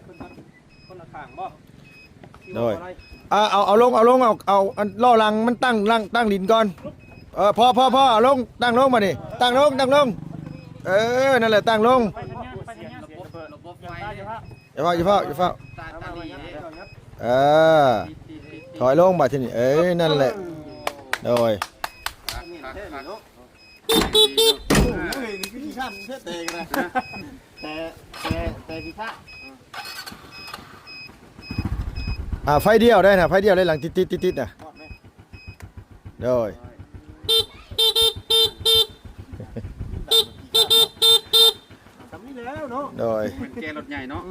ຄົນລະຂ້າງບໍ່? ໂດຍ ອ່າ ເອົາ ເອົາລົງ ເອົາລົງ ເອົາ ເອົາອັນລໍ້ຫຼັງມັນຕັ້ງ ຕັ້ງ ຕັ້ງດິນກ່ອນ. ເອີ ພໍ ພໍ ພໍ ເອົາລົງ ຕັ້ງລົງບາດນີ້ ຕັ້ງລົງ ຕັ້ງລົງ. ເອີ ນັ້ນແຫຼະ ຕັ້ງລົງ. ຢ່າຟ້າວ ຢ່າຟ້າວ ຢ່າຟ້າວ. ເອີ ຖອຍລົງບາດທີນີ້. ເອີ ນັ້ນແຫຼະ. ໂດຍ. ໂອ້ຍ ນີ້ຄືຊິຊ້ຳແທ້ແຕ່ກະດາຍ ແຕ່ ແຕ່ ແຕ່ຊິຊ້ຳ. ອ່າ ໄຟດຽວໄດ້ນະ ໄຟດຽວໄດ້ ຫຼັງຕິດໆໆໆນະ. ໂດຍ ສ່ຳນີ້ແລ້ວເນາະ. ໂດຍ ເປັນແກ່ລົດໃຫຍ່ເນາະ. ເ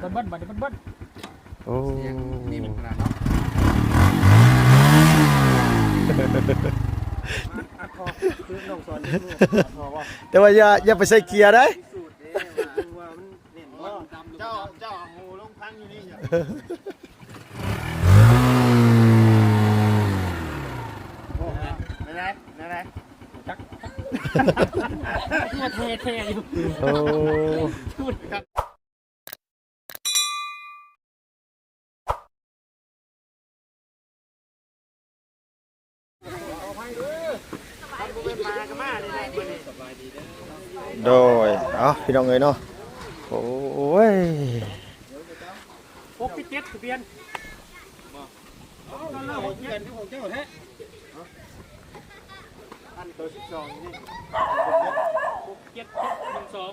ອີ ເບິ່ນໆ ບາດນີ້ເບິ່ນໆ. ໂອ້ ສຽງນີ້ມັນຂະໜາດເນາະ. ອັດຄໍ ຄືນ້ອງສອນຢູ່ ອັດຄໍບໍ່? ແຕ່ວ່າຢ່າ ຢ່າໄປໃສ່ເກຍໄດ໋. ວ່າມັນແໜ້ນບໍ່? ເຈົ້າ ເຈົ້າເອົາຫູລົງຟັງຢູ່ນີ້. ໂອ້ ແນວໃດ ແນວໃດ? ຈັກ ຄືວ່າແທ້ໆຢູ່. ໂອ້ ໂດຍ ເອົາ ພີ່ນ້ອງເອີຍເນາະ. ໂອ້ຍ ຫົກສິບເຈັດ ທະບຽນ. ອັນເບີສິບສອງນີ້ ຫົກເຈັດເຈັດໜຶ່ງສອງ.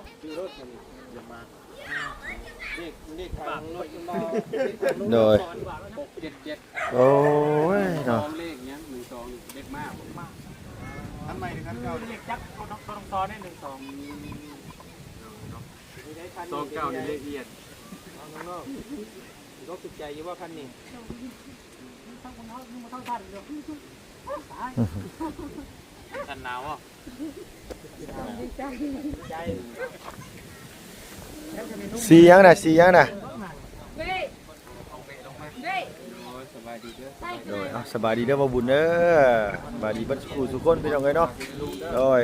ໂດຍ ໂອ້ຍເນາະ. ເລກຫຍັງ ໜຶ່ງສອງ ເລກມາບໍ່? ຄັນໃໝ່ ຄັນເກົ່າ ເລກຈັກ ບໍ່ຕ້ອງ ບໍ່ຕ້ອງສອນເດ້ ໜຶ່ງສອງ. ສອງເກົ້າ ນີ້ເລກອຽນ. ນ້ອງໆ ຕົກໃຈຢູ່ບໍ່ຄັນນີ້? ຄັນໜາວບໍ່? ສີຫຍັງນະ ສີຫຍັງນະ? ໂດຍ ສະບາຍດີເດີ ໂດຍ ເອົາ ສະບາຍດີເດີ ບ່າວບຸນເດີ ສະບາຍດີເບິດສູ່ຜູ້ສູ່ຄົນ ພີ່ນ້ອງເອີຍເນາະ. ໂດຍ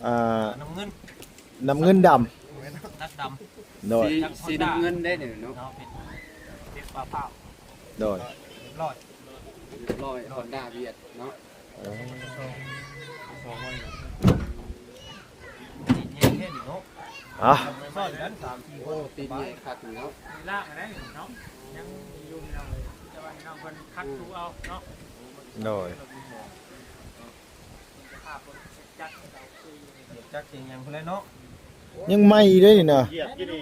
ອ່າ ນ້ຳເງິນ ນ້ຳເງິນດຳ ນັກດຳ. ໂດຍ ສີ ສີນ້ຳເງິນໄດ້ເດີເນາະ. ໂດຍ ຮອນດ້າວຽດເນາະ. ເອົາ ຕິດແຍງຄັກເນາະ. ໂດຍ ຈັກສຽງຫຍັງພຸ້ນແຫຼະເນາະ. ຍັງໃໝ່ເດ້ນີ້ນະ ຢຽບຢູ່ນີ້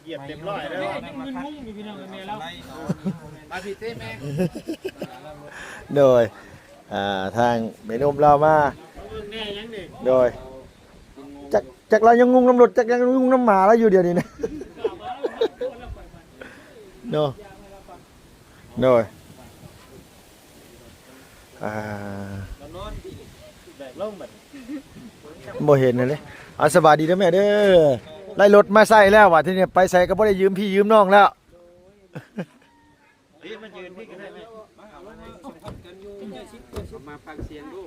ຢຽບເຕັມຮ້ອຍແລ້ວ. ໂດຍ ອ່າ ທາງແມ່ນົມລາວມາ. ໂດຍ ຈັກ ຈັກລາວຍັງງຸ່ງນຳລົດ ຈັກຍັງງຸ່ງນຳໝາລາວຢູ່ດຽວນີ້ນະ ເນາະ. ໂດຍ ອ່າ ບໍ່ເຫັນຫັ້ນເດ້. ອ່າ ສະບາຍດີເດີແມ່ເດີ ໄດ້ລົດມາໃຊ້ແລ້ວ ບາດທີນີ້ໄປໃສກະບໍ່ໄດ້ຢືມພີ່ຢືມນ້ອງແລ້ວ. ມາຟັງສຽງລູກ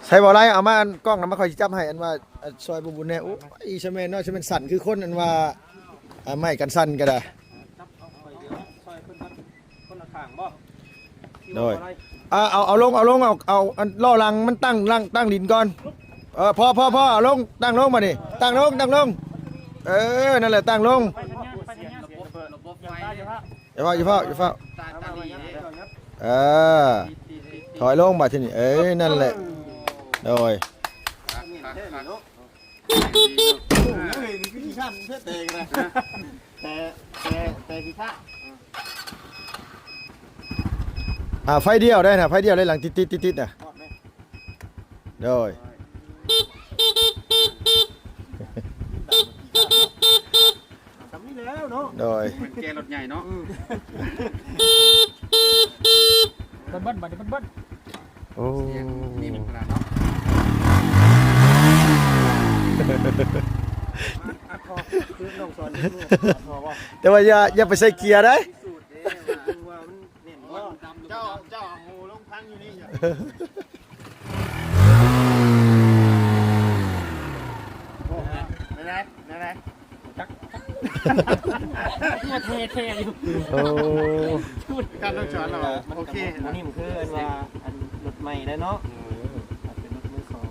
ໃສ່ບໍ່ໄດ້ ເອົາມາອັນກ້ອງນຳ ມາຂ້ອຍຊິຈັບໃຫ້ ອັນວ່າ ອັນ ຊ່ອຍບໍ່ບຸນແດ່. ໂອ້ຍ ຊະແມ່ນເນາະ ຊະແມ່ນສັ່ນຄືຄົນ ອັນວ່າ ອ່າ ໄມ້ກັນສັ່ນກະດາຍ. ໂດຍ ອ່າ ເອົາ ເອົາລົງ ເອົາລົງ ເອົາ ເອົາອັນລໍ້ຫຼັງມັນຕັ້ງ ຕັ້ງ ຕັ້ງດິນກ່ອນ. ເອີ ພໍ ພໍ ພໍ ເອົາລົງ ຕັ້ງລົງບາດນີ້ ຕັ້ງລົງ ຕັ້ງລົງ. ເອີ ນັ້ນແຫຼະ ຕັ້ງລົງ. ຢ່າຟ້າວ ຢ່າຟ້າວ ຢ່າຟ້າວ. ເອີ ຖອຍລົງບາດທີນີ້. ເອີ ນັ້ນແຫຼະ. ໂດຍ ໂອ້ຍ ນີ້ຄືຊິຊ້ຳແທ້ແຕ່ກະດາຍ ແຕ່ ແຕ່ ແຕ່ຊິຊ້ຳ. ອ່າ ໄຟດຽວໄດ້ນະ ໄຟດຽວໄດ້ ຫຼັງຕິດໆໆໆນະ. ໂດຍ ສ່ຳນີ້ແລ້ວເນາະ. ໂດຍ ເປັນແກ່ລົດໃຫຍ່ເນາະ. ເອີ ເບິ່ນໆ ບາດນີ້ເບິ່ນໆ. ໂອ້ ສຽງນີ້ມັນຂະໜາດເນາະ. ອັດຄໍ ຄືນ້ອງສອນຢູ່ ອັດຄໍບໍ່? ແຕ່ວ່າຢ່າ ຢ່າໄປໃສ່ເກຍໄດ໋. ເຈົ້າ ເຈົ້າເອົາຫູລົງຟັງຢູ່ນີ້. ໂອ້ ແນວໃດ ແນວໃດ? ຈັກ ຕົວແທ້ໆຢູ່ ໂອ້ ການລົງຈອດແລ້ວ ມັນກໍ ໂອເຄ ບໍ່ ບໍ່ນິ້ມຄືອັນວ່າອັນລົດໃໝ່ໄດ້ເນາະ ເອີ ເປັນລົດມືສອງ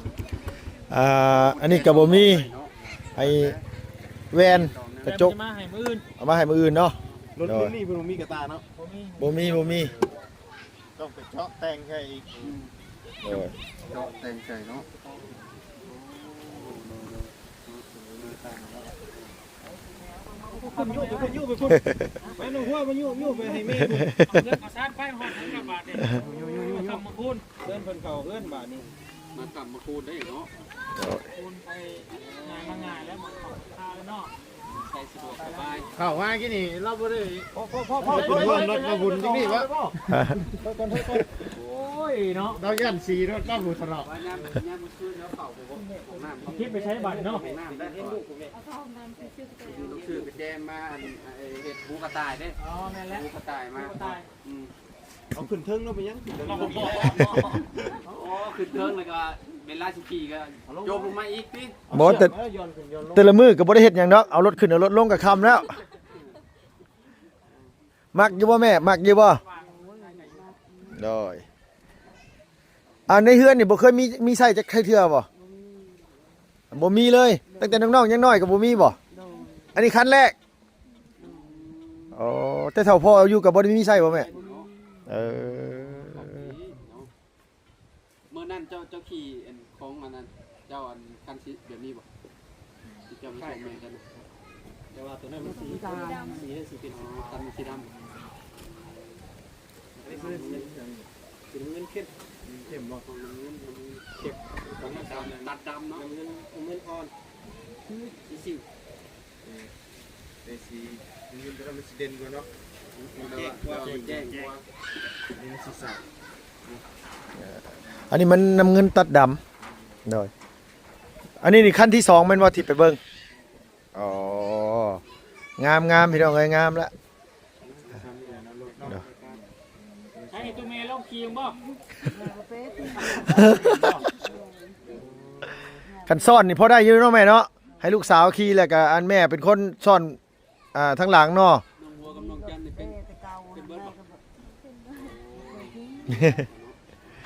ອ່າ ອັນນີ້ກໍບໍ່ມີ ໃຫ້ແວ່ນກະຈົກ ເອົາມາໃຫ້ມື້ອື່ນ ເອົາມາໃຫ້ມື້ອື່ນເນາະ ລົດ ໂດຍ ລຸ້ນນີ້ເພິ່ນບໍ່ມີກະຕ່າເນາະ ບໍ່ມີ ບໍ່ມີ ບໍ່ມີ ຕ້ອງໄປເຈາະແຕ່ງໃສ່ອີກ ອືມ ໂດຍ ເຈາະແຕ່ງໃສ່ເນາະ ຄົນຍູ້ໄປພຸ້ນ ໄປພຸ້ນ ໄປໜອງຫົວ ມາຍູ້ໆໄປໃຫ້ແມ່ພຸ້ນ ເອົາເຮືອນເຂົ້າສານໄປຮອດເຮືອນບາດນີ້ ຢູ່ໆໆ ມາຄ້ຳມາຄູນ ເຊີນເພິ່ນເຂົ້າເຮືອນບາດນີ້ ມາຄ້ຳມາຄູນໄດ້ເນາະ ໂດຍ ຄູນໄປງ່າຍມາງ່າຍແລ້ວ ມາເຂົ້າຄາເນາະ ໃຊ້ສະດວກສະບາຍ ເຂົ້າມາກີ້ນີ້ລາວບໍ່ໄດ້ ພໍໆໆໆ ເປັນຫ່ວງລົດມາບຸນຈັ່ງນີ້ວະ ໂອ້ຍເນາະ ລາວຢ້ານສີລົດມາບຸນຕະຫຼອດ ວ່າຍາມ ຍາມມື້ຄືນລາວເຂົ້າໄປຫ້ອງນ້ຳ ເກັບໄປໃຊ້ບາດເນາະ ຫ້ອງນ້ຳໄດ້ ເອົາໜັງສືໄປແຈມມາ ອັນ ເຮັດຫູກະຕ່າຍເດ້ ອໍ ແມ່ນແລ້ວ ຫູກະຕ່າຍມາ ຫູກະຕ່າຍ ອືມ ເອົາຂຶ້ນເທິງເນາະ ເປັນຫຍັງຂຶ້ນເທິງ ໂອ້ ຂຶ້ນເທິງແລ້ວກໍເວລາຊິຂີ່ກໍຈົມລົງມາອີກຕິ ບໍ່ ແຕ່ ເອີ ຢ້ອນຂຶ້ນຢ້ອນລົງ ແຕ່ລະມື້ກໍບໍ່ໄດ້ເຮັດຫຍັງດອກ ເອົາລົດຂຶ້ນເອົາລົດລົງກໍຄ່ຳແລ້ວ ມັກຢູ່ບໍ່ແມ່ ມັກຢູ່ບໍ່ ໂດຍ ອ່າ ໃນເຮືອນນີ້ບໍ່ເຄີຍມີ ມີໃຊ້ຈັກເທື່ອບໍ່ ບໍ່ມີເລີຍ ຕັ້ງແຕ່ນ້ອງໆຍັງນ້ອຍກໍບໍ່ມີບໍ່ ໂດຍ ອັນນີ້ຄັນແລກ ອໍ ແຕ່ເຖົ້າພໍ່ເອົາຢູ່ກໍບໍ່ໄດ້ມີໃຊ້ບໍ່ແມ່ ເອີ ເມື່ອນັ້ນເຈົ້າ ເຈົ້າຂີ່ອັນຂອງອັນນັ້ນ ເຈົ້າອັນຄັນສີແບບນີ້ບໍ່ ທີ່ເຈົ້າໄປສົ່ງແມ່ກັນນະ ແຕ່ວ່າໂຕນັ້ນມັນສີ ສີ ສີເປັນ ອໍ ຄັນສີດຳ ອັນນີ້ຄືສີ ສີນ້ຳເງິນເຂັ້ມ ເຂັ້ມບໍ່ ຂອງນ້ຳເງິນ ນ້ຳເງິນເຂັ້ມ ຂອງນ້ຳຕານ ຕັດດຳເນາະ ນ້ຳເງິນ ນ້ຳເງິນອ່ອນ ຄືສີສິວ ເອີ ແຕ່ສີເງິນຕົວນັ້ນມັນຊິເດັ່ນກວ່າເນາະ ມັນແຈ້ງກວ່າ ມັນແຈ້ງກວ່າ ອັນນີ້ມັນນ້ຳເງິນຕັດດຳ ໂດຍ ອັນນີ້ນີ້ຄັນທີສອງແມ່ນບໍ່ທີ່ໄປເບິ່ງ ອໍ ງາມໆ ພີ່ນ້ອງເອີຍ ງາມລະ ໃຫ້ໂຕແມ່ລອງຂີ່ເບິ່ງບໍ່ ຄັນຊ້ອນນີ້ພໍໄດ້ຢູ່ເນາະແມ່ເນາະ ໃຫ້ລູກສາວຂີ່ ແລ້ວກໍອັນແມ່ເປັນຄົນຊ້ອນ ອ່າ ທາງຫຼັງເນາະ ນ້ອງຫົວກັບນ້ອງຈັນນີ້ເປັນ ເປັນເບິດບໍ່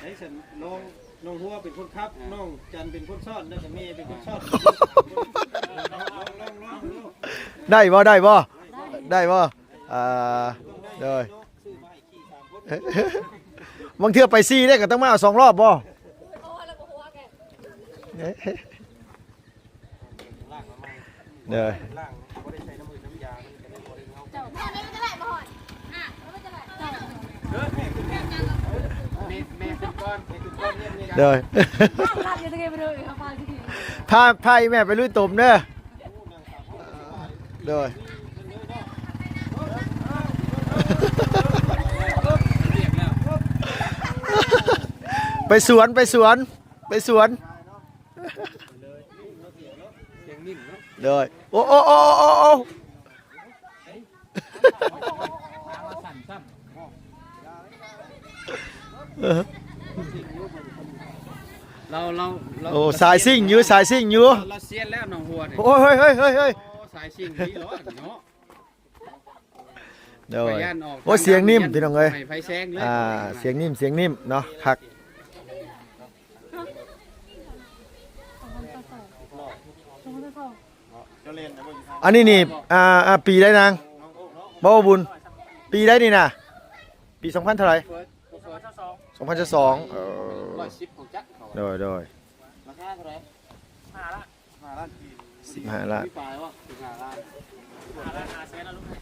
ໄດ້ຊັ້ນ ນ້ອງ ນ້ອງຫົວເປັນຄົນຂັບ ອ່າ ນ້ອງຈັນເປັນຄົນຊ້ອນ ແລ້ວກໍແມ່ເປັນຄົນຊ້ອນ ລອງໆໆ ໄດ້ບໍ່ ໄດ້ບໍ່ ໄດ້ບໍ່ ອ່າ ໂດຍ ບາງເທື່ອໄປສີ່ເດ້ ກໍຕ້ອງມາເອົາສອງລອບບໍ່ ເດີ ແມ່ ແມ່ຂຶ້ນກ່ອນ ແມ່ຂຶ້ນກ່ອນ ແມ່ຂຶ້ນກ່ອນ ໂດຍ ພາ ພາອີ່ແມ່ໄປລຸຍຕົມເດີ ໂດຍ ໄປສວນ ໄປສວນ ໄປສວນ ສຽງໜິ້ມເນາະ ໂດຍ ໂອ້ ໂອ້ ໂອ້ ໂອ້ ໂອ້ ລາວ ລາວ ລາວ ໂອ້ ສາຍຊິງຢູ່ ສາຍຊິງຢູ່ ລາວ ລາວຊຽນແລ້ວໜອງຫົວນີ້ ໂອ້ຍ ເຮີ້ຍ ເຮີ້ຍ ເຮີ້ຍ ເຮີ້ຍ ໂອ້ ສາຍຊິງດີເນາະ ໂດຍ ໂອ້ ສຽງນິ້ມ ພີ່ນ້ອງເອີຍ ອ່າ ສຽງນິ້ມ ສຽງນິ້ມເນາະ ຄັກ ອັນນີ້ນີ້ ອ່າ ອ່າ ປີໃດນາງ ບໍ່ບຸນ ປີໃດນີ້ນະ ປີສອງພັນເທົ່າໃດ ສອງພັນຊາວສອງ ເອີ ໂດຍ ໂດຍ ລາຄາເທົ່າໃດ ຫ້າລ້ານ ສິບຫ້າລ້ານ ມີປາຍບໍ່ ສິບຫ້າລ້ານ ຫ້າລ້ານຫ້າແສນ ເອົາລົງໃຫ້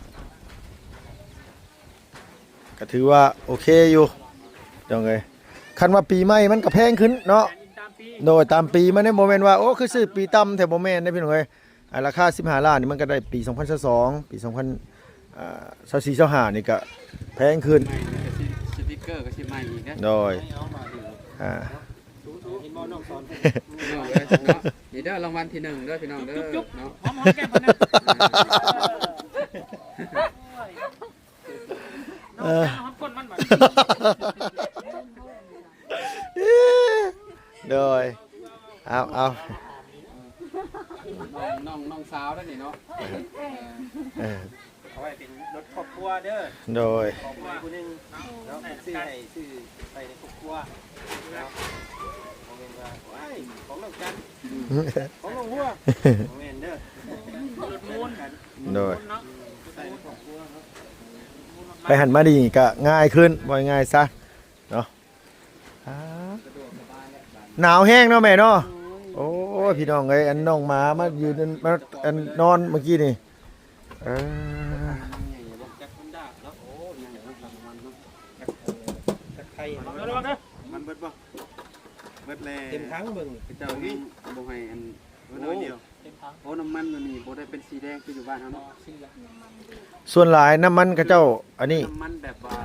ກໍຖືວ່າໂອເຄຢູ່ ພີ່ນ້ອງເອີຍ ຄັນວ່າປີໃໝ່ມັນກໍແພງຂຶ້ນເນາະ ຕາມປີ ໂດຍ ຕາມປີມັນເດ້ ບໍ່ແມ່ນວ່າ ໂອ້ ຄືຊື້ປີຕ່ຳແທ້ ບໍ່ແມ່ນເດ້ ພີ່ນ້ອງເອີຍ ອ່າ ລາຄາສິບຫ້າລ້ານນີ້ ມັນກໍໄດ້ປີສອງພັນຊາວສອງ ປີສອງພັນ ອ່າ ຊາວສີ່ ຊາວຫ້ານີ້ກໍແພງຂຶ້ນ ໃໝ່ ສະຕິກເກີກໍຊິໃໝ່ອີກເດ້ ໂດຍ ອ່າ ເຫັນບໍ່ນ້ອງສອນ ພີ່ນ້ອງເອີຍເນາະ ນີ້ເດີ ລາງວັນທີໜຶ່ງເດີ ພີ່ນ້ອງເດີ ຈຸບໆໆ ເນາະ ຫອມໆແກ້ມເພິ່ນນະ ເອີ ນ້ອງ ນ້ອງ ນ້ອງສາວໄດ້ນີ້ເນາະ ເອີ ເອົາໄວ້ເປັນລົດຄອບຄົວເດີ ໂດຍ ຄອບຄົວຜູ້ໜຶ່ງເນາະ ຊື້ໃຫ້ ຊື້ໃສ່ໃນຄອບຄົວເນາະ ບໍ່ແມ່ນວ່າ ໂອ້ຍ ຂອງນ້ອງຈັນ ຂອງນ້ອງຫົວ ບໍ່ແມ່ນເດີ ລົດໂມນ ໂດຍ ໃສ່ໃນຄອບຄົວເນາະ ໄປຫັ້ນມານີ້ກໍງ່າຍຂຶ້ນ ເວົ້າງ່າຍໆຊະເນາະ. ອ່າ ໜາວແຮງເນາະແມ່ເນາະ ໂອ້ຍ ພີ່ນ້ອງເອີຍ ອັນນ້ອງໝາມາຢູ່ ມາ ອັນນອນເມື່ອກີ້ນີ້ ເອີ ຈັກຮອນດ້າເນາະ ໂອ້ ຍັງຢູ່ນຳກັນມັນເນາະ ຈັກ ເອີ ຈັກໄທ ມັນເບິດບໍ່ ເບິດແລ້ວ ເຕັມຖັງເບິ່ງ ເຂົາເຈົ້າຍັງບໍ່ໃຫ້ອັນ ເບິດໜ້ອຍດຽວ ເຕັມຖັງ ໂອ້ ນ້ຳມັນຢູ່ນີ້ບໍ່ໄດ້ເປັນສີແດງຄືຢູ່ບ້ານເຮົາເນາະ ບໍ່ ສີເຫຼືອງ ສ່ວນຫຼາຍນ້ຳມັນເຂົາເຈົ້າ ອັນນີ້ ນ້ຳມັນແບບວ່າ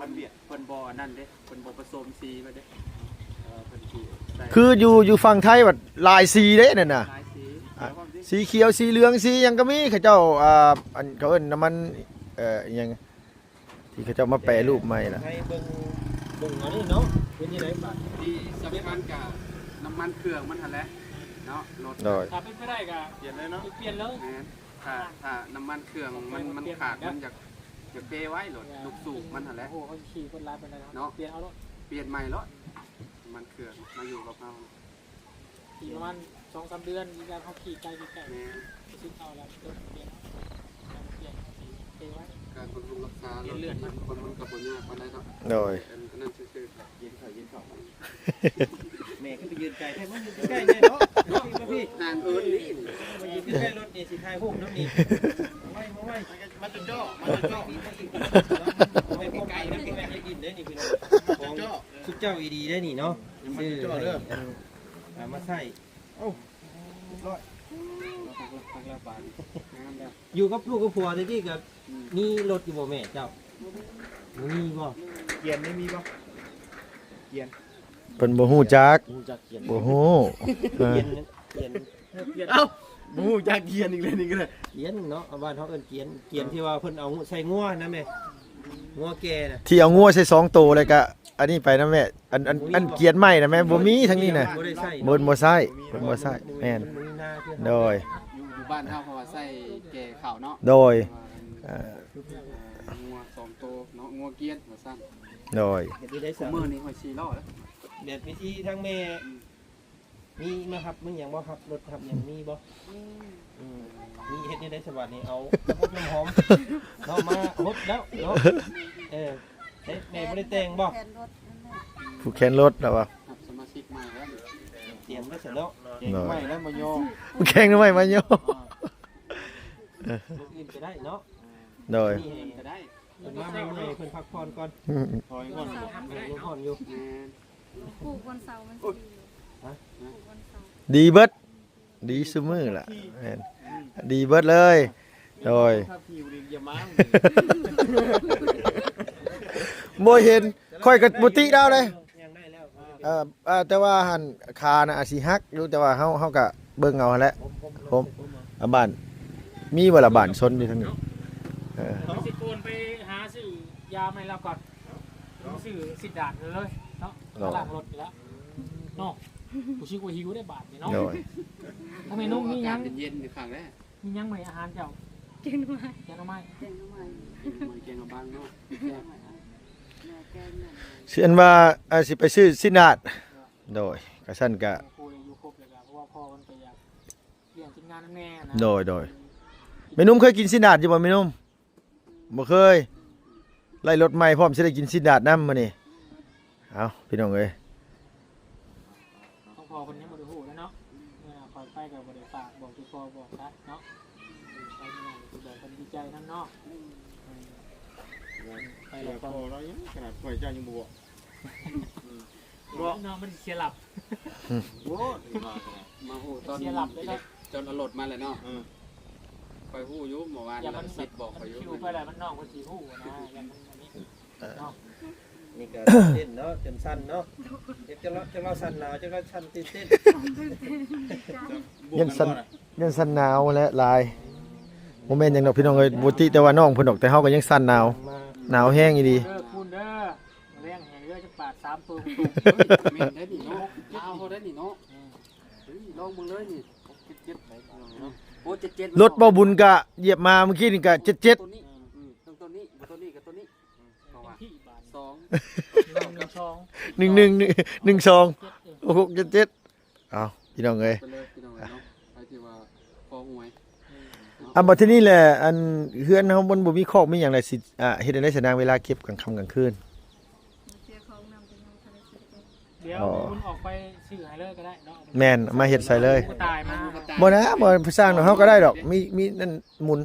ມັນ ເພິ່ນບໍ່ອັນນັ້ນເດ້ ເພິ່ນບໍ່ປະສົມສີໄວ້ເດ້ ເອີ ເພິ່ນຊິໃສ່ ຄືຢູ່ ຢູ່ຝັ່ງໄທບັດຫຼາຍສີເດ້ນັ້ນນະ ຫຼາຍສີ ອ່ະ ແຕ່ວ່າ ສີຂຽວ ສີເຫຼືອງ ສີຫຍັງກໍມີ ເຂົາເຈົ້າ ອ່າ ອັນ ເຂົາເອີ້ນນ້ຳມັນ ເອີ ອີ່ຫຍັງ ທີ່ເຂົາເຈົ້າມາແປຮູບໃໝ່ນະ ໃຫ້ເບິ່ງ ເບິ່ງອັນນີ້ເນາະ ເປັນຈັ່ງໃດບາດ ທີ່ສຳຄັນກະນ້ຳມັນເຄື່ອງມັນຫັ້ນແຫຼະເນາະ ລົດ ໂດຍ ຖ້າເປັນໄປໄດ້ກະປ່ຽນເລີຍເນາະ ປ່ຽນເລີຍ ແມ່ນ ຖ້າ ຖ້ານ້ຳມັນເຄື່ອງມັນ ມັນຂາດ ມັນຢາກ ຢາກເປໄວ້ໂລດ ລູກສູບມັນຫັ້ນແຫຼະ ໂອ້ໂຫ ເຂົາຊິຂີ່ເບິດຫຼາຍປານໃດເນາະ ເນາະ ປ່ຽນເອົາໂລດ ປ່ຽນໃໝ່ໂລດ ນ້ຳມັນເຄື່ອງມາຢູ່ກັບເຮົາ ຂີ່ປະມານສອງສາມເດືອນ ຍາມເຮົາຂີ່ໄກໆ ແມ່ນ ໄປຊື້ເອົາແລ້ວ ເປັນເປັນ ເປັນ ເປັນ ເປັນໄວ້ ການບຳລຸງຮັກສາລົດ ມັນ ມັນກໍບໍ່ຍາກປານໃດເນາະ ໂດຍ ອັນ ອັນນັ້ນຊື່ໆ ເຢັນເຂົ້າ ເຢັນເຂົ້າ ແມ່ຄືໄປຢືນໄກແທ້ ມາຢືນໃກ້ໆແດ່ເນາະ ມາພີ້ ມາພີ້ ນາງເອີ້ນນີ້ ມາຢືນໃກ້ໆລົດນີ້ ຊິຖ່າຍຮູບນຳນີ້ ມາໄວ້ ມາໄວ້ ມາຈ່ອ ມາຈ່ອ ມາໃກ້ໆນະ ບໍ່ແມ່ນໄດ້ດິນເດ້ນີ້ ພີ່ນ້ອງ ຂອງ ມາຈ່ອ ຊຸມເຈົ້າອີ່ດີໄດ໋ນີ້ເນາະ ມາຈ່ອເດີ ຊື້ໃຫ້ ເອົາມາໃຊ້ ໂອ້ ຮຽບຮ້ອຍ ຢູ່ກັບລູກກັບຜົວແຕ່ກີ້ກໍ ອືມ ມີລົດຢູ່ບໍ່ແມ່ເຈົ້າ? ບໍ່ມີ ບໍ່ມີບໍ່? ກຽນນີ້ມີບໍ່? ກຽນ ເພິ່ນບໍ່ຮູ້ຈັກ ບໍ່ຮູ້ຈັກກຽນ ບໍ່ຮູ້ ກຽນ ກຽນ ເອົ້າ ບໍ່ຮູ້ຈັກກຽນອີກແລ້ວນີ້ກໍໄດ້ ກຽນເນາະ ບ້ານເຮົາເອີ້ນກຽນ ກຽນທີ່ວ່າເພິ່ນເອົາໃສ່ງົວນະແມ່ ງົວແກ່ນະ ທີ່ເອົາງົວໃສ່ສອງໂຕ ແລ້ວກະ ອັນນີ້ໄປນຳແມ່ ອັນ ອັນ ອັນກຽນໄມ້ນະແມ່ ບໍ່ມີທາງນີ້ນະ ບໍ່ໄດ້ໃຊ້ ເພິ່ນບໍ່ໃຊ້ ເພິ່ນບໍ່ໃຊ້ ແມ່ນ ໂດຍ ຢູ່ ຢູ່ບ້ານເຮົາເຂົາວ່າໃຊ້ແກ່ເຂົ້າເນາະ ໂດຍ ອ່າ ງົວສອງໂຕເນາະ ງົວກຽນວ່າຊັ້ນ ໂດຍ ເຮັດໄດ້ຊັ້ນ ມື້ນີ້ຫ້ອຍສີ່ລໍ້ແລ້ວ ແບບວິທີທາງແມ່ ອືມ ມີມາຮັບ ມີຫຍັງບໍ່ ຮັບລົດຮັບຫຍັງມີບໍ່? ມີ ອືມ ມີເຮັດແນວໃດສະບາດນີ້ ເອົານ້ຳຫອມເນາະ ມາຫົດແລ້ວເນາະ ເອີ ເອີ ແມ່ບໍ່ໄດ້ແຕ່ງບໍ່? ແຂນລົດນັ້ນແຫຼະ ຜູກແຂນລົດແລ້ວບໍ່? ຮັບສະມາຊິກໃໝ່ແລ້ວ ຕຽມໄວ້ຊະເນາະ ແຂນໃໝ່ແລ້ວມາຍໍ ແຂນໃໝ່ມາຍໍ ມື້ອື່ນກໍໄດ້ເນາະ ໂດຍ ມື້ອື່ນກໍໄດ້ ເພິ່ນມາເມື່ອຍໆ ເພິ່ນພັກຜ່ອນກ່ອນ ອືມ ພັກຜ່ອນຢູ່ ແມ່ນ ປູກວັນເສົາມັນຊິດີຢູ່ ຮະ ປູກວັນເສົາ ດີເບິດ ດີຊຸມື້ລະ ແມ່ນ ດີເບິດເລີຍ ໂດຍ ບໍ່ເຫັນ ຂ້ອຍກໍບໍ່ຕິລາວເດ້ ເອີ ເອີ ແຕ່ວ່າຫັ້ນ ຂານະອາດຊິຫັກຢູ່ ແຕ່ວ່າເຮົາ ເຮົາກະເບິ່ງເອົາຫັ້ນແຫຼະ ຜົມ ອາ ບ້ານ ມີບໍ່ລະ ບ້ານຊົນຢູ່ທາງນີ້ ເອີ ເຮົາຊິໂກນໄປຫາຊື້ຢາໃຫ້ລາວກ່ອນ ຊື້ຊິດດາດເລີຍເນາະ ລ້າງລົດແລ້ວເນາະ ຮູ້ສຶກວ່າຫິວໄດ໋ບາດນີ້ເນາະ ໂດຍ ທາງແມ່ນຸ່ງມີຫຍັງ ເຢັນໆຢູ່ຂ້າງແລ້ວ ມີຫຍັງໃໝ່ອາຫານເຈົ້າ? ແກງໜໍ່ໄມ້ ແກງໜໍ່ໄມ້ ແກງໜໍ່ໄມ້ ແກງໜໍ່ບັງເນາະ ຊິອັນວ່າ ເອີ ຊິໄປຊື້ຊິນດາດ ໂດຍ ກະຊັ້ນກະ ໂດຍ ໂດຍ ແມ່ນຸ່ມເຄີຍກິນຊິນດາດຢູ່ບໍ່ແມ່ນຸ່ມ? ບໍ່ເຄີຍ ໄລ່ລົດໃໝ່ພ້ອມ ຊິໄດ້ກິນຊິນດາດນຳມື້ນີ້ ເອົ້າ ພີ່ນ້ອງເອີຍ ຂອງພໍ່ເພິ່ນຍັງບໍ່ໄດ້ຮູ້ເນາະ ເມື່ອຂ້ອຍໄປກໍບໍ່ໄດ້ຝາກບອກ ຄືພໍ່ບອກຊະເນາະ ໄປມື້ນັ້ນກໍບອກເພິ່ນດີໃຈນຳເນາະ ໄປແລ້ວພໍ່ ພໍ່ລາວຍັງ ຂະໜາດຂ້ອຍເຈົ້າຍັງບໍ່ບອກ ເນາະ ມັນເສຍຫຼັບ ໂອ້ຍ ມາຮູ້ຕອນ ເສຍຫຼັບເລີຍເນາະ ເຈົ້າເອົາລົດມາແລ້ວເນາະ ເອີ ຂ້ອຍຮູ້ຢູ່ ເມື່ອວານລາວຊິດບອກຂ້ອຍຢູ່ ມັນຄິວໄປແລ້ວ ມັນນ້ອງເພິ່ນຊິຮູ້ນະ ຢ້ານມັນອັນນີ້ເນາະ ນີ້ກໍເຕັ້ນເນາະ ຈົນສັ່ນເນາະ ຈັກລາວ ຈັກລາວສັ່ນໜາວ ຈັກລາວສັ່ນຕື່ນເຕັ້ນ ຢ້ານສັ່ນ ຢ້ານສັ່ນໜາວແຫຼະຫຼາຍ ບໍ່ແມ່ນຫຍັງດອກພີ່ນ້ອງເອີຍ ບໍ່ຕິແຕ່ວ່ານ້ອງເພິ່ນດອກ ແຕ່ເຮົາກໍຍັງສັ່ນໜາວ ໜາວແຮງອີ່ຫຼີ. ເດີ ຄູນເດີ ແລງໃຫ້ເຫຼືອຈັກບາດ ສາມໂຕ ເຮີ້ຍ ແມ່ນໄດ໋ນີ້ເນາະ ລາວເຮົາໄດ໋ນີ້ເນາະ ອືມ ເຮີ້ຍ ລອງເບິ່ງເລີຍນີ້ ຫົກເຈັດເຈັດໄດ໋ເນາະ ໂອ້ ເຈັດເຈັດ ລົດບໍ່ບຸນກະຢຽບມາເມື່ອກີ້ນີ້ກະເຈັດເຈັດ ຕົວນີ້ ອືມ ອືມ ເທິງຕົວນີ້ ຕົວນີ້ກັບຕົວນີ້ ເພາະວ່າ ທີ່ບາດ ສອງ ໜຶ່ງ ໜຶ່ງ ສອງ ໜຶ່ງ ໜຶ່ງ ໜຶ່ງ ໜຶ່ງ ສອງ ເຈັດ ເອີ ຫົກ ເຈັດ ເຈັດ ເອົາ ພີ່ນ້ອງເອີຍ ໄປເລີຍພີ່ນ້ອງເອີຍເນາະ ໃຜທີ່ວ່າຂໍຫວຍ ອືມ ອ່ະ ບັດທີນີ້ແຫຼະ ອັນເຮືອນເຮົາມັນບໍ່ມີຄອກມີຫຍັງແຫຼະ ຊິ ອ່າ ເຮັດຈັ່ງໃດຊະນາງ ເວລາເກັບກາງຄ່ຳກາງຄືນ? ເສຍຂອງນຳ ແຕ່ຍັງບໍ່ທັນໄດ້ຊື້ເກັບ ດຽວ ອໍ ບຸນອອກໄປຊື້ໃຫ້ເລີຍກໍໄດ້ເນາະ ແມ່ນ ເອົາມາເຮັດໃສ່ເລີຍ ຕາຍມາ ບໍ່ນະ ບໍ່ສ້າງດອກ ເຮົາກໍໄດ້ດອກ ມີ ມີນັ້ນໝູນ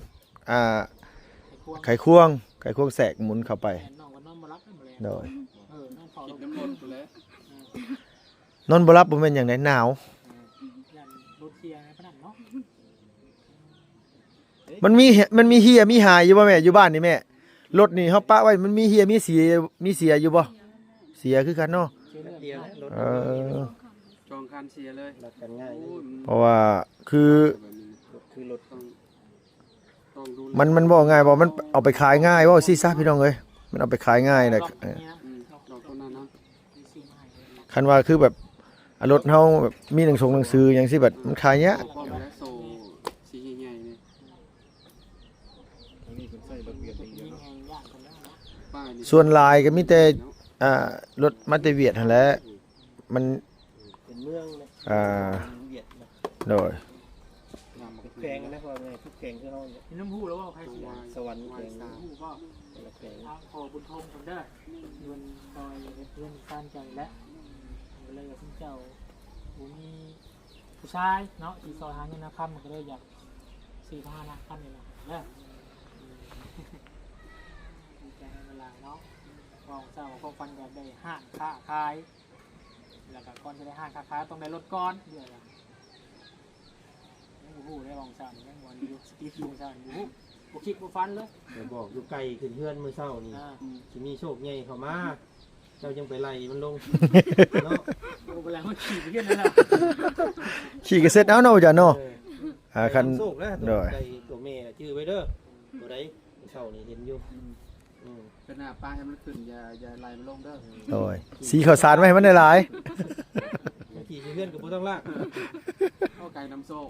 ອ່າ ໄຂຄວງ ໄຂຄວງ ໄຂຄວງແຊກໝູນເຂົ້າໄປ ແມ່ນ ນ້ອງກໍນອນບໍ່ຫຼັບ ໂດຍ ເອີ ນອນເຝົ້າ ກິນນ້ຳລົດພຸ້ນແຫຼະ ນອນບໍ່ຫຼັບບໍ່ແມ່ນຫຍັງໃດ ໜາວ ເອີ ຢ້ານລົດເສຍໃນພະນັນເນາະ ມັນມີ ມັນມີເຮຍມີຫາຍຢູ່ບໍ່ແມ່ ຢູ່ບ້ານນີ້ແມ່? ລົດນີ້ເຮົາປະໄວ້ ມັນມີເຮຍມີເສຍ ມີເສຍຢູ່ບໍ່? ເສຍຄືກັນເນາະ ເສຍເລື່ອງ ເອີ ສອງຄັນເສຍເລີຍ ລັກກັນງ່າຍເລີຍ ໂອ້ຍ ເພາະວ່າຄື ຄືລົດ ຕ້ອງ ຕ້ອງດູແລ ມັນ ມັນເວົ້າງ່າຍບໍ່ ມັນເອົາໄປຂາຍງ່າຍ ເວົ້າຊີ້ຊະ ພີ່ນ້ອງເອີຍ ມັນເອົາໄປຂາຍງ່າຍແຫຼະ ອືມ ດອກຕົ້ນນັ້ນນະ ຄັນວ່າຄືແບບ ອາ ລົດເຮົາແບບມີໜັງສົງໜັງສືຫຍັງຊີ້ ແບບມັນຂາຍຍາກ ພ້ອມແລ້ວ ໂສ້ສີໃຫຍ່ໆນີ້ ສ່ວນຫຼາຍກໍມີແຕ່ ອ່າ ລົດມາແຕ່ຫວຽດຫັ້ນແຫຼະ ມັນ ເປັນເມືອງນະ ອ່າ ຫວຽດນະ ໂດຍ ແຂວງນະ ເພາະວ່າແຂວງຄືເຮົານີ້ ມີນ້ຳຮູ້ແລ້ວບໍ່ ໃຜເສຍ ສະຫວັນແຂວງ ຮູ້ບໍ່ ແຕ່ລະແຂວງ ອ່າ ຂໍບຸນທົງເພິ່ນເດີ ເພິ່ນຊ່ອຍເຮັດເຮືອນສ້າງໃຈແຫຼະ ກໍເລີຍວ່າຊຸມເຈົ້າບໍ່ມີຜູ້ຊາຍເນາະ ທີ່ຊ່ອຍຫາເງິນຫາຄຳ ກໍເລີຍຢາກຊື້ພາຫະນະຄັນນີ້ລະເດີ ດີໃຈນຳຫຼາຍໆເນາະ ເວົ້າເຈົ້າຄວາມຝັນຢາກໄດ້ຮ້ານຄ້າຂາຍ ແລ້ວກໍກ່ອນຈະໄດ້ຮ້ານຄ້າຂາຍຕ້ອງໄດ້ລົດກ່ອນ ເລື່ອງຫຍັງ ຍັງບໍ່ຮູ້ເດ້ ວ່າເຊົ້ານີ້ຍັງມ່ວນຢູ່ ສະຕີບຢູ່ເຊົ້ານີ້ ບໍ່ຮູ້ ບໍ່ຄິດບໍ່ຝັນເລີຍ ໄປບອກຢູ່ໄກຂຶ້ນເຮືອນມື້ເຊົ້ານີ້ ອ່າ ຊິມີໂຊກໃຫຍ່ເຂົ້າມາ ເຈົ້າຍັງໄປໄລ່ມັນລົງເນາະ ໂອ້ ບໍ່ໄລ່ ມາຂີ່ເຮືອນນັ້ນແຫຼະ ຂີ່ກະເສັດເອົາເນາະ ອາຈານເນາະ ເອີ ອ່າ ຄັນ ໂຊກນະ ໂດຍ ໄກ່ຕົວແມ່ນະ ຈື່ໄວ້ເດີ ຕົວໃດ ເຊົ້ານີ້ເຫັນຢູ່ ອືມ ອືມ ເປັນໜ້າປ້າໃຫ້ມັນຂຶ້ນ ຢ່າ ຢ່າໄລ່ມັນລົງເດີ ໂດຍ ສີເຂົ້າສານໄວ້ໃຫ້ມັນຫຼາຍໆ ຂີ່ເຮືອນກໍບໍ່ຕ້ອງລາກ ເອົາໄກ່ນຳໂຊກ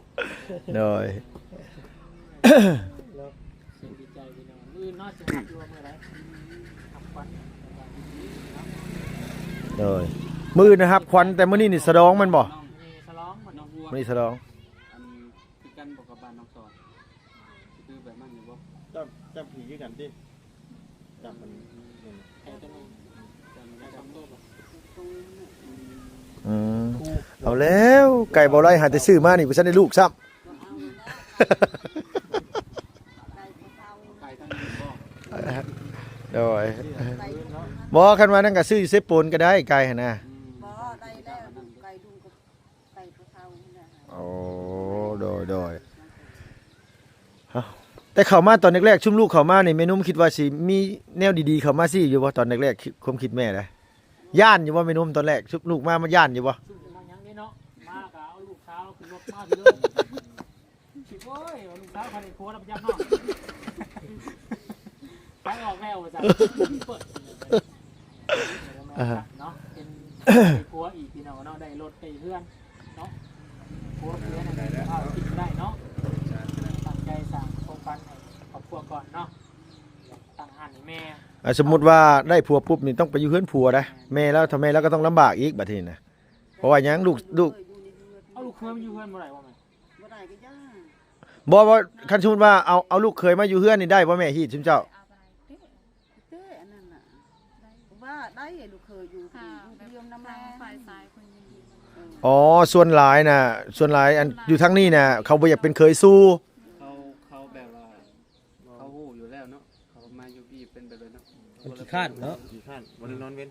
ໂດຍ ເນາະ ເຊິ່ງດີໃຈພີ່ນ້ອງ ມື້ອື່ນເນາະ ຊິຮັບຢູ່ວ່າມື້ໃດ ຮັບຂວັນ ໂດຍ ມື້ອື່ນນະຮັບຂວັນ ແຕ່ມື້ນີ້ນີ້ສະດອງແມ່ນບໍ່? ມື້ນີ້ສະດອງ ມື້ນີ້ສະດອງ ອັນ ຄືກັນບໍ່ກັບບ້ານນ້ອງສອນ? ຄືແບບນັ້ນຢູ່ບໍ່? ຈັບ ຈັບຜີຄືກັນຕິ? ຈັບມັນ ອືມ ເອົາແລ້ວ ໄກ່ບໍ່ໄລ່ຫາແຕ່ຊື້ມານີ້ ບໍ່ທັນໄດ້ລູກຊ້ຳ ໂດຍ ບໍ່ ຄັນວ່ານັ້ນກໍຊື້ຢູ່ເຊໂປນກໍໄດ້ ໄກ່ຫັ້ນນະ ບໍ່ ໄດ້ແລ້ວ ໄກ່ດຸງກໍ ໄປຜູ້ເຖົ້ານີ້ແຫຼະ ໂອ້ ໂດຍ ໂດຍ ເອົ້າ ແຕ່ເຂົ້າມາຕອນແລກໆ ຊຸມລູກເຂົ້າມານີ້ ແມ່ນົມຄິດວ່າຊິມີແນວດີໆເຂົ້າມາຊີ້ຢູ່ບໍ່? ຕອນແລກໆ ຄວາມຄິດແມ່ນະ ຢ້ານຢູ່ບໍ່ແມ່ນົມ? ຕອນແລກຊຸມລູກມາ ມັນຢ້ານຢູ່ບໍ່? ຊຸມມາຫຍັງນີ້ເນາະ ມາກໍເອົາລູກສາວຂຶ້ນລົດມາພີ້ເລີຍ ໂອ້ຍ ລູກສາວຂ້ອຍໄດ້ຜົວແລ້ວ ໄປຈັກເນາະ ໄປອອກແລ້ວວ່າຊັ້ນ ເປີດ ອ່າຮະ ເນາະ ເປັນຜົວອີກ ພີ່ນ້ອງເນາະ ໄດ້ລົດໄດ້ເຮືອນເນາະ ຜົວເສຍນັ້ນ ເຮົາຄິດບໍ່ໄດ້ເນາະ ຕັ້ງໃຈສ້າງຄວາມຝັນໃຫ້ຄອບຄົວກ່ອນເນາະ ຕັ້ງຮ້ານໃຫ້ແມ່ ອ່າ ສົມມຸດວ່າໄດ້ຜົວປຸບນີ້ ຕ້ອງໄປຢູ່ເຮືອນຜົວໄດ໋ ແມ່ລາວ ຖ້າແມ່ລາວກໍຕ້ອງລຳບາກອີກບັດນີ້ນະ ເພາະວ່າຫຍັງ ລູກ ລູກ ເອົາລູກເຂີຍມາຢູ່ເຮືອນບໍ່ໄດ້ບໍ່ແມ່? ບໍ່ໄດ້ກໍຢ່າ ບໍ່ ບໍ່ ຄັນສົມມຸດວ່າເອົາ ເອົາລູກເຂີຍມາຢູ່ເຮືອນນີ້ໄດ້ບໍ່ແມ່? ຮີດຊຸມເຈົ້າ ເອີ ອັນນັ້ນນະ ວ່າໄດ້ ລູກເຂີຍຢູ່ ຢູ່ນຳແມ່ ທາງຝ່າຍຊາຍເພິ່ນຍິນດີ ເອີ ອໍ ສ່ວນຫຼາຍນະ ສ່ວນຫຼາຍອັນຢູ່ທາງນີ້ນະ ເຂົາບໍ່ຢາກເປັນເຂີຍສູ່ ເຂົາ ເຂົາແບບວ່າ ເຂົາຮູ້ຢູ່ແລ້ວເນາະ ເຂົາມາຢູ່ພີ້ເປັນແບບໃດເນາະ ມັນຂີ້ຄ້ານເນາະ ຂີ້ຄ້ານ ບໍ່ໄດ້ນອນເວັນ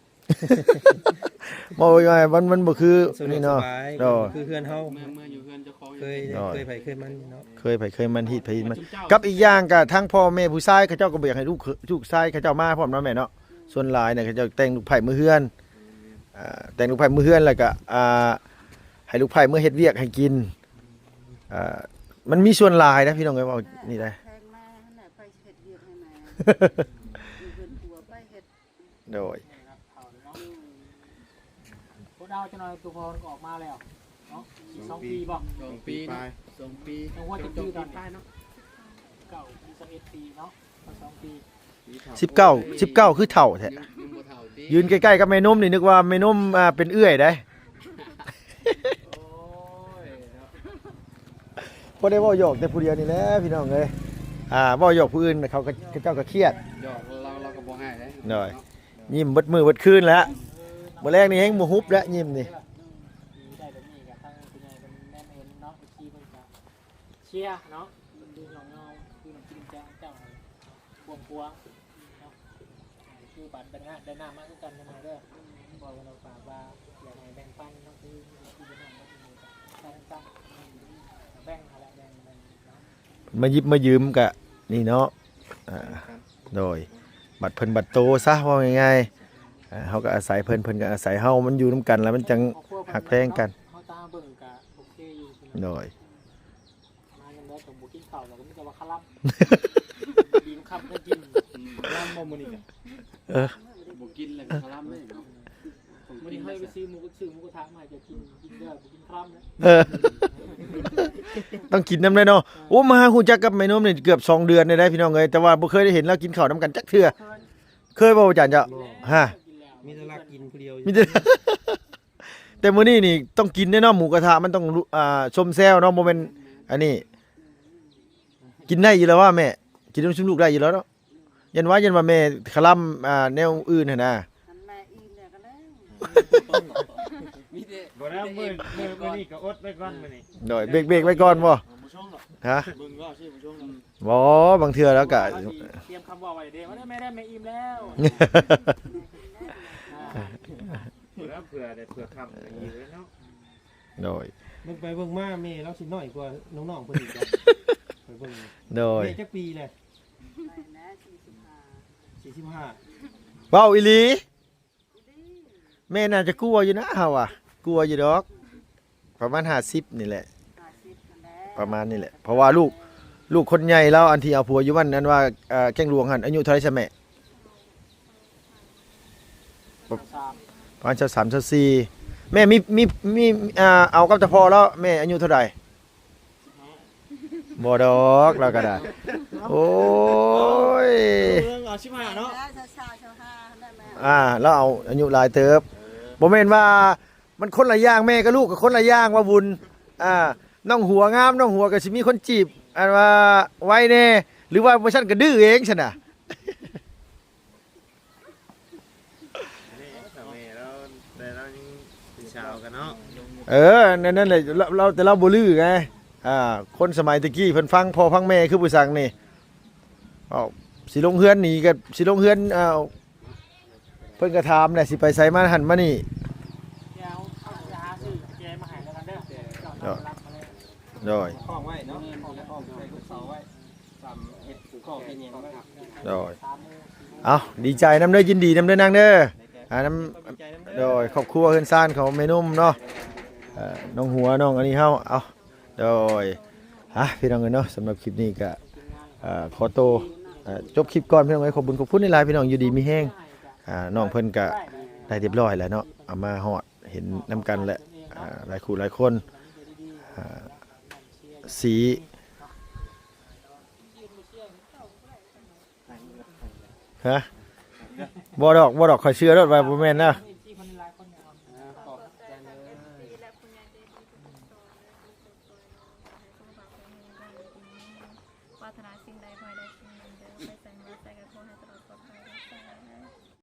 ເວົ້າງ່າຍໆ ມັນ ມັນບໍ່ຄື ສະດວກ ນີ້ເນາະ ສະບາຍ ໂດຍ ຄືເຮືອນເຮົາ ເມື່ອ ເມື່ອຢູ່ເຮືອນເຈົ້າຂອງ ເຄີຍ ໂດຍ ເຄີຍໃຜເຄີຍມັນເນາະ ເຄີຍໃຜເຄີຍມັນ ຮີດໃຜຮີດມັນ ກັບອີກຢ່າງກໍທາງພໍ່ແມ່ຜູ້ຊາຍເຂົາເຈົ້າກໍບໍ່ຢາກໃຫ້ລູກ ລູກຊາຍເຂົາເຈົ້າມາພ້ອມເນາະແມ່ເນາະ ສ່ວນຫຼາຍນະ ເຂົາເຈົ້າແຕ່ງລູກໃພ້ເມືອເຮືອນ ອ່າ ແຕ່ງລູກໃພ້ເມືອເຮືອນ ແລ້ວກໍ ອ່າ ໃຫ້ລູກໃພ້ເມືອເຮັດວຽກໃຫ້ກິນ ອ່າ ມັນມີສ່ວນຫຼາຍນະ ພີ່ນ້ອງເອີຍ ເວົ້ານີ້ໄດ໋ ແພງມາຫັ້ນແຫຼະ ໃຜຊິເຮັດວຽກໃຫ້ແມ່ ຢູ່ເຮືອນຜົວໃຜເຮັດ ໂດຍ ອືມ ບໍ່ດາວ ຈັກໜ່ອຍຕຸພອນກໍອອກມາແລ້ວ ເນາະ ສອງປີບໍ່? ສອງປີເນາະ ສອງປີ ນ້ອງຫົວຈັກປີຕອນນີ້? ເກົ້າປີ ຊາວເອັດປີເນາະ ສອງປີ ສິບເກົ້າ ສິບເກົ້າ ຄືເຖົ້າແທ້. ຢືນໃກ້ໆກັບແມ່ນົມນີ້ ນຶກວ່າແມ່ນົມ ອ່າ ເປັນເອື້ອຍໃດ໋. ໂອ້ຍ ເນາະ ພໍໄດ້ເວົ້າຫຍອກແຕ່ຜູ້ດຽວນີ້ແຫຼະພີ່ນ້ອງເອີຍ. ອ່າ ເວົ້າຫຍອກຜູ້ອື່ນ ເຂົາກໍ ເຂົາເຈົ້າກໍຄຽດ. ຫຍອກລາວ ລາວກໍບໍ່ຮ້າຍເດ້. ໂດຍ ຍິ້ມເບິດມື້ເບິດຄືນແຫຼະ. ມື້ແລງນີ້ແຮງບໍ່ຫຸບແຫຼະ ຍິ້ມນີ້. ໄດ້ແບບນີ້ກໍທາງຜູ້ໃຫຍ່ເພິ່ນແນມເຫັນເນາະ ເອັຟຊີເພິ່ນກໍ ເຊຍເນາະ ເພິ່ນດູນ້ອງເງາ ຄືນ້ຳຈິ້ມແຈ່ວເຈົ້າ ພວງພວງເນາະ ຄືບາດໄດ້ນ້ຳ ໄດ້ນ້ຳມາຄືກັນນະເດີ ບອກວ່າ ເພິ່ນຝາກວ່າ ຢາກໃຫ້ແບ່ງປັນເນາະ ຄື ຄືນ້ຳເນາະ ແບ່ງຫັ້ນແຫຼະ ແບ່ງ ແບ່ງເນາະ ມາຢິບມາຢືມກະນີ້ເນາະ ອ່າ ໂດຍ ບັດເພິ່ນບັດໂຕຊະ ເວົ້າງ່າຍໆ ອ່າ ເຮົາກໍອາໄສເພິ່ນ ເພິ່ນກໍອາໄສເຮົາ ມັນຢູ່ນຳກັນແລ້ວມັນຈັ່ງຮັກແພງກັນ ເຮົາຕາມເບິ່ງກະໂອເຄຢູ່ ໂດຍ. ມາຍາມໃດກໍບໍ່ກິນເຂົ້າ ກໍມີແຕ່ວ່າຄະລຳ ດີນຄຳກໍກິນ ອືມ ຄະລຳບໍ່ມື້ນີ້ກະ ເອີ ບໍ່ກິນແລ້ວກໍຄະລຳເດ້ເນາະ ມື້ນີ້ເຮົາໄປຊື້ໝູ ຊື້ໝູກະທະມາໃຫ້ເຈົ້າກິນ ກິນເດີ ບໍ່ກິນຄະລຳເດີ ເອີ ຕ້ອງກິນນຳໄດ໋ເນາະ. ເອີ ໂອ້ ມາຮູ້ຈັກກັບແມ່ນົມນີ້ເກືອບສອງເດືອນແລ້ວໄດ໋ພີ່ນ້ອງເອີຍ ແຕ່ວ່າບໍ່ເຄີຍໄດ້ເຫັນລາວກິນເຂົ້ານຳກັນຈັກເທື່ອ ເຄີຍບໍ່ອາຈານເຈົ້າ? ຮະ ມີແຕ່ລາວກິນຜູ້ດຽວຢູ່ ມີແຕ່ ແຕ່ມື້ນີ້ນີ້ຕ້ອງກິນແນ່ເນາະ ໝູກະທະມັນຕ້ອງ ອ່າ ຊົມແຊວເນາະ ບໍ່ແມ່ນອັນນີ້ ກິນໄດ້ຢູ່ແລ້ວວ່າແມ່ ກິນນຳຊຸມລູກໄດ້ຢູ່ແລ້ວເນາະ ຢ້ານວ່າ ຢ້ານວ່າແມ່ຄະລຳ ອ່າ ແນວອື່ນຫັ້ນນະ ຄັນແມ່ອີ່ມແລ້ວກໍແລ້ວ ມີແຕ່ ບໍ່ແລ້ວ ມື້ ມື້ນີ້ກໍອົດໄວ້ກ່ອນມື້ນີ້ ໂດຍ ເບຣກ ເບຣກໄວ້ກ່ອນບໍ່? ບໍ່ຊົງດອກ ຮະ ເບິ່ງວ່າຊິບໍ່ຊົງດອກ ບໍ່ ບາງເທື່ອແລ້ວກໍ ຕຽມຄຳເວົ້າໄວ້ເດ້ ວ່າແມ່ໄດ້ ແມ່ອີ່ມແລ້ວ ເພື່ອ ເພື່ອໄດ້ ເພື່ອຄຳອີກເນາະ ໂດຍ ເບິ່ງໄປເບິ່ງມາແມ່ລາວຊິນ້ອຍກວ່ານ້ອງໆເພິ່ນອີກ ໄປເບິ່ງ ໂດຍ ແມ່ຈັກປີແລ້ວ? ສີ່ສິບຫ້າ ເວົ້າອີ່ຫຼີ ແມ່ໜ້າຈະກວ່າຢູ່ນະ ເຮົາວ່າ ກວ່າຢູ່ດອກ ປະມານຫ້າສິບນີ້ແຫຼະ ປະມານນີ້ແຫຼະ ເພາະວ່າລູກ ລູກຄົນໃຫຍ່ລາວ ອັນທີ່ເອົາຜົວຢູ່ບ້ານນັ້ນວ່າ ເອີ ແກ້ງຫຼວງຫັ້ນ ອາຍຸເທົ່າໃດຊະແມ່? ປະມານຊາວສາມ ຊາວສີ່ ແມ່ມີ ມີ ມີ ອ່າ ເອົາກັບເຈົ້າພໍ່ລາວ ແມ່ອາຍຸເທົ່າໃດ? ບໍ່ດອກ ລາວກໍໄດ້ ໂອ້ຍ ເອົາສິບຫ້າເນາະ ຊາວ ຊາວຫ້າ ອ່າ ລາວເອົາອາຍຸຫຼາຍເຕີບ ບໍ່ແມ່ນວ່າ ມັນຄົນລະຢ່າງ ແມ່ກັບລູກກໍຄົນລະຢ່າງວ່າບຸນ ອ່າ ນ້ອງຫົວງາມ ນ້ອງຫົວກໍຊິມີຄົນຈີບ ອັນວ່າໄວແດ່ ຫຼືວ່າບໍ່ຊັ້ນກໍດື້ເອງຊັ້ນນະ ແມ່ລາວ ແຕ່ລາວຍັງເປັນສາວກັນເນາະ ເອີ ນັ້ນ ນັ້ນແຫຼະ ລາວ ລາວ ແຕ່ລາວບໍ່ດື້ໄງ ອ່າ ຄົນສະໄໝແຕ່ກີ້ເພິ່ນຟັງພໍ່ຟັງແມ່ຄືຜູ້ສັງນີ້ ເວົ້າ ຊິລົງເຮືອນນີ້ກໍຊິລົງເຮືອນ ເອົາ ເພິ່ນກໍຖາມແຫຼະ ຊິໄປໃສມາຫັ້ນມານີ້ ໂດຍ ໂດຍ ຄ້ອງໄວ້ເນາະ ຄ້ອງໃສ່ລູກເສົາໄວ້ ສ່ຳເຮັດປູກຄ້ອງເຮັດຫຍັງໄວ້ ໂດຍ ເອົ້າ ດີໃຈນຳເດີ ຍິນດີນຳເດີນາງເດີ ອ່າ ນຳ ໂດຍ ຄອບຄົວເຮືອນຊານຂອງແມ່ນົມເນາະ ເອີ ນ້ອງຫົວ ນ້ອງອັນນີ້ເຮົາ ເອົ້າ ໂດຍ ອ່ະ ພີ່ນ້ອງເອີຍເນາະ ສຳລັບຄລິບນີ້ກະ ເອີ ຂໍໂຕ ເອີ ຈົບຄລິບກ່ອນ ພີ່ນ້ອງເອີຍ ຂອບບຸນຂອບຄຸນຫຼາຍໆ ພີ່ນ້ອງ ຢູ່ດີມີແຮງ ອ່າ ນ້ອງເພິ່ນກະໄດ້ຮຽບຮ້ອຍແລ້ວເນາະ ເອົາມາຮອດເຫັນນຳກັນແຫຼະ ອ່າ ຫຼາຍຄູ່ຫຼາຍຄົນ ອ່າ ສີ ຮະ ບໍ່ດອກ ບໍ່ດອກ ຂ້ອຍເຊື່ອໂລດວ່າບໍ່ແມ່ນນະ ປາດຖະໜາສິ່ງໃດ ຂໍໃຫ້ໄດ້ສິ່ງນັ້ນເດີ ໄປໃສມາ